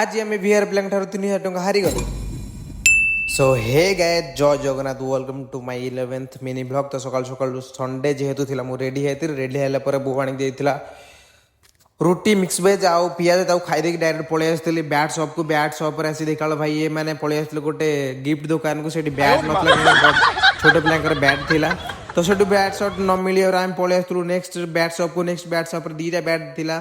ଆଜି ଆମେ ବିହାର ପିଲାଙ୍କ ଠାରୁ 3000 ଟଙ୍କା ହାରିଗଲୁ। ସୋ ହେ ଗାଇଜ୍, ଜୟ Jagannath. Welcome to my 11th mini vlog. ତ ସକାଳୁ ସକାଳୁ ସଣ୍ଡେ ଯେହେତୁ ଥିଲା, ମୁଁ ରେଡ଼ି ହେଇଥିଲି। ରେଡ଼ି ହେଲା ପରେ ବୋଉ ଆଣିକି ଦେଇଥିଲା ରୁଟି, ମିକ୍ସ ଭେଜ୍ ଆଉ ପିଆଜ। ତାକୁ ଖାଇଦେଇକି ଡାଇରେକ୍ଟ ପଳେଇ ଆସିଥିଲି ବ୍ୟାଟ୍ ସପ୍କୁ। ବ୍ୟାଟ୍ ସପ୍ରେ ଆସି ଦେଖିଲା ଭାଇ, ଏ ମାନେ ପଳେଇ ଆସିଥିଲେ ଗୋଟେ ଗିଫ୍ଟ ଦୋକାନକୁ। ସେଠି ବ୍ୟାଟ୍ ନଥିଲା, ଛୋଟ ପିଲାଙ୍କର ବ୍ୟାଟ୍ ଥିଲା। ତ ସେଠୁ ବ୍ୟାଟ୍ ସପ୍ ନ ମିଳିବାରୁ ଆମେ ପଳେଇ ଆସିଥିଲୁ ନେକ୍ସଟ ବ୍ୟାଟ୍ ସପ୍କୁ। ନେକ୍ସଟ ବ୍ୟାଟ୍ ସପ୍ରେ ଦୁଇଟା ବ୍ୟାଟ୍ ଥିଲା।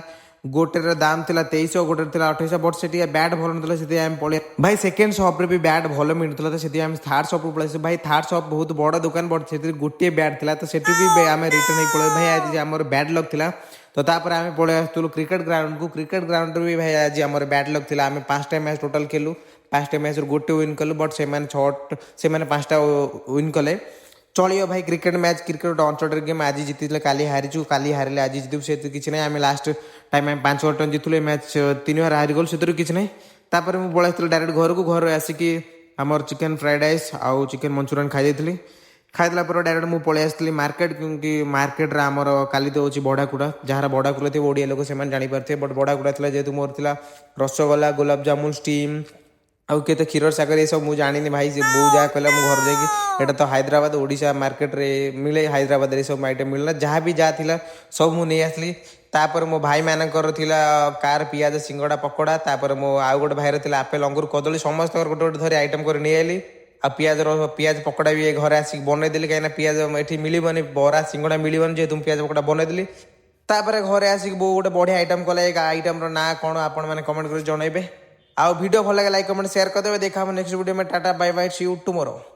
ଗୋଟେର ଦାମ ଥିଲା 2300, ଗୋଟେର ଥିଲା 2800। ବଟ୍ ସେଠି ବ୍ୟାଟ୍ ଭଲ ନଥିଲା, ସେଥିପାଇଁ ଆମେ ପଳେଇ ଭାଇ, ସେକେଣ୍ଡ ସପ୍ରେ ବି ବ୍ୟାଟ୍ ଭଲ ମିଳୁଥିଲା, ତ ସେଥିପାଇଁ ଆମେ ଥାର୍ଡ ସପ୍କୁ ପଳେଇ ଆସିଲୁ। ଭାଇ, ଥାର୍ଡ ସପ୍ ବହୁତ ବଡ଼ ଦୋକାନ, ବଟ୍ ସେଥିରେ ଗୋଟିଏ ବ୍ୟାଟ୍ ଥିଲା, ତ ସେଠି ବି ଆମେ ରିଟର୍ନ ହେଇକି ପଳେଇ। ଭାଇ, ଆଜି ଆମର ବ୍ୟାଡ୍ ଲକ୍ ଥିଲା। ତ ତାପରେ ଆମେ ପଳେଇ ଆସିଥିଲୁ କ୍ରିକେଟ ଗ୍ରାଉଣ୍ଡକୁ। କ୍ରିକେଟ ଗ୍ରାଉଣ୍ଡରେ ବି ଭାଇ, ଆଜି ଆମର ବ୍ୟାଡ୍ ଲକ୍ ଥିଲା। ଆମେ ପାଞ୍ଚଟା ମ୍ୟାଚ୍ ଟୋଟାଲ୍ ଖେଲୁ, ପାଞ୍ଚଟା ମ୍ୟାଚ୍ରୁ ଗୋଟେ ୱିନ୍ କଲୁ, ବଟ୍ ସେମାନେ ଛଅ, ସେମାନେ ପାଞ୍ଚଟା ୱିନ୍ କଲେ। ଚଳିବ ଭାଇ, କ୍ରିକେଟ ମ୍ୟାଚ୍, କ୍ରିକେଟ ଗୋଟେ ଅନଚର୍ଟେଡ୍ ଗେମ୍। ଆଜି ଜିତିଥିଲେ କାଲି ହାରିଛୁ, କାଲି ହାରିଲେ ଆଜି ଜିତିବୁ, ସେଥିରୁ କିଛି ନାହିଁ। ଆମେ ଲାଷ୍ଟ ଟାଇମ୍ ଆମେ 5 ଟଙ୍କା ଜିତିଥିଲୁ, ଏ ମ୍ୟାଚ୍ ତିନି ବାର ହାରିଗଲୁ, ସେଥିରୁ କିଛି ନାହିଁ। ତାପରେ ମୁଁ ପଳେଇ ଆସିଥିଲି ଡାଇରେକ୍ଟ ଘରକୁ। ଘରୁ ଆସିକି ଆମର ଚିକେନ୍ ଫ୍ରାଏଡ୍ ରାଇସ୍ ଆଉ ଚିକେନ୍ ମଞ୍ଚୁରିଆନ୍ ଖାଇ ଦେଇଥିଲି। ଖାଇଦେଲା ପରେ ଡାଇରେକ୍ଟ ମୁଁ ପଳେଇ ଆସିଥିଲି ମାର୍କେଟ, କି ମାର୍କେଟରେ ଆମର କାଲି ତ ହେଉଛି ବଢ଼ା କୁଟା। ଯାହାର ବଢ଼ା କୁଟା ଥିବ, ଓଡ଼ିଆ ଲୋକ ସେମାନେ ଜାଣିପାରୁଥିବେ। ବଟ୍ ବଢ଼ା କୁଟା ଥିଲା ଯେହେତୁ, ମୋର ଥିଲା ରସଗୋଲା, ଗୋଲାପଜାମୁନ, ଷ୍ଟିମ୍ ଆଉ କେତେ କ୍ଷୀର ସାଗର, ଏସବୁ ମୁଁ ଜାଣିନି ଭାଇ। ସେ ବୋଉ ଯାହା କହିଲା, ମୁଁ ଘରେ ଯାଇକି, ଏଇଟା ତ ହାଇଦ୍ରାବାଦ ଓଡ଼ିଶା ମାର୍କେଟରେ ମିଳେ, ହାଇଦ୍ରାବାଦରେ ଏସବୁ ଆଇଟମ୍ ମିଳିଲା। ଯାହା ବି ଯାହା ଥିଲା ସବୁ ମୁଁ ନେଇ ଆସିଲି। ତାପରେ ମୋ ଭାଇମାନଙ୍କର ଥିଲା କାର ପିଆଜ, ସିଙ୍ଗଡ଼ା, ପକୋଡ଼ା। ତାପରେ ମୋ ଆଉ ଗୋଟେ ଭାଇର ଥିଲା ଆପେଲ, ଅଙ୍ଗୁର, କଦଳୀ। ସମସ୍ତଙ୍କର ଗୋଟେ ଗୋଟେ ଧରି ଆଇଟମ୍ କରି ନେଇ ଆସିଲି। ଆଉ ପିଆଜ ପକୋଡ଼ା ବି ଘରେ ଆସିକି ବନେଇଦେଲି, କାହିଁକିନା ପିଆଜ ଏଠି ମିଳିବନି, ବରା ସିଙ୍ଗଡ଼ା ମିଳିବନି ଯେହେତୁ, ମୁଁ ପିଆଜ ପକୋଡ଼ା ବନେଇଦେଲି। ତାପରେ ଘରେ ଆସିକି ବୋଉ ଗୋଟେ ବଢ଼ିଆ ଆଇଟମ୍ କଲା। ଏ ଆଇଟମ୍ର ନାଁ କ'ଣ, ଆପଣମାନେ କମେଣ୍ଟ କରି ଜଣାଇବେ। ଆଉ ଭିଡ଼ିଓ ଭଲ ଲାଗେ, ଲାଇକ୍, କମେଣ୍ଟ, ସେୟାର କରିଦେବେ। ଦେଖା ହବ next video. Tata, bye bye, see you tomorrow.